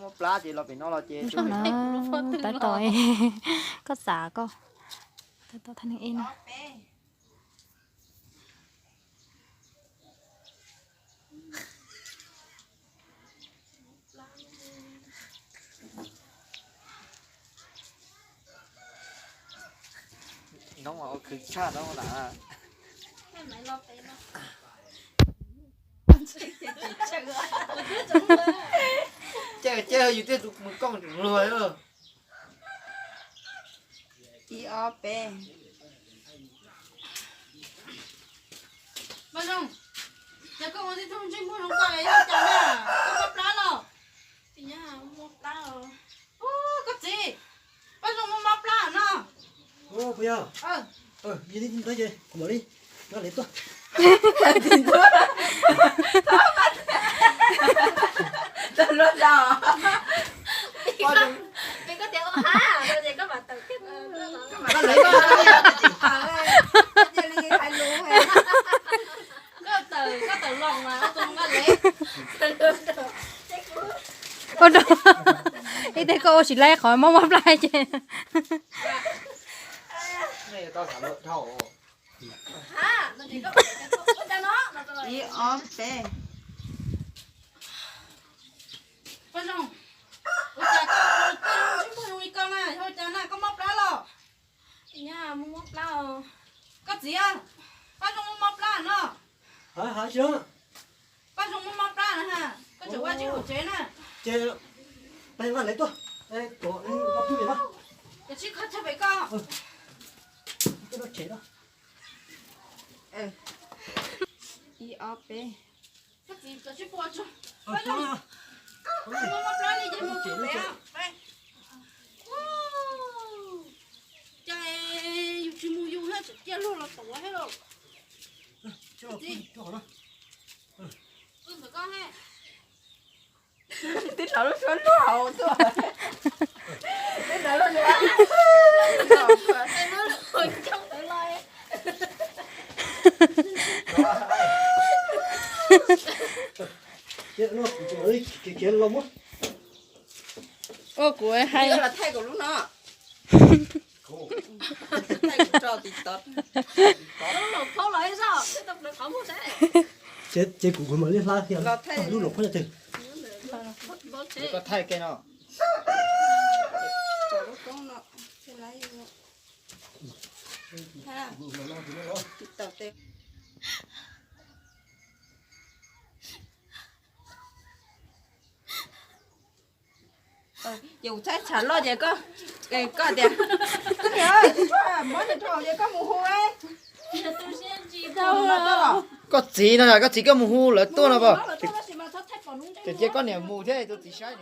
Mob plab ces los pem no los ces. Tab tom, koj xav koj, tab tom thaj neeg ej na. Noo ua khwv tshaj noo na. Caij caij yus tej tus mus kooj luag lawm. Ib ob peb. Paj Zoo, yog koj ua tib tug ntsej muag zoo koj yog cas na, koj mob plab los? Mob plab. Koj txiv, Paj Zoo mob mob plab no. Puas yog? Yog li ntawd ces kuv mam li nqa lev tuaj. Tau luaj dau. Koj tias ua ha, ces koj mam tawm kiag. Koj lev koj cia li hais lus. Koj tawm, koj tawm los mas tus nqa lev. Ua rau ib teg koj ua tsis laib qhov mob mob plab ces. Ib ob peb. Paj Zoo, ua cas koj ua tib zoo ntsej muag zoo li koj na, yog ua cas na, koj mob plab los? Mob mob plab os. Koj txiv, Paj Zoo mob mob plab no. Paj Zoo mob mob plab na ha, koj tseem ua tsis hauv tsev na. Ces peb nqa lev tuaj, tuav ua pub pem no. Koj tsis kho chaw pem koj. Ib ob peb. Koj txiv, koj tsis pub tso. Mob plab li ces mus pem. Cas yus tsis mus yus thiab, tseem cia luag los tuav thiab lauj. Tib thaum lub suab luag hauv tuaj. Tib thaum lub suab luag coob tawv los. Khiav los muab. Ua kuv hais los thaij kuv lub no. Ces kuv kuv mam li hla kiag lub los phob cov twg. Koj thaij kiag no. Ces kuv txhais tshav loj ces koj, koj tias, koj txiv no, koj txiv koj mus hu lawv tuaj no pom. Ces cia koj niam mus thiab tus txiv saib.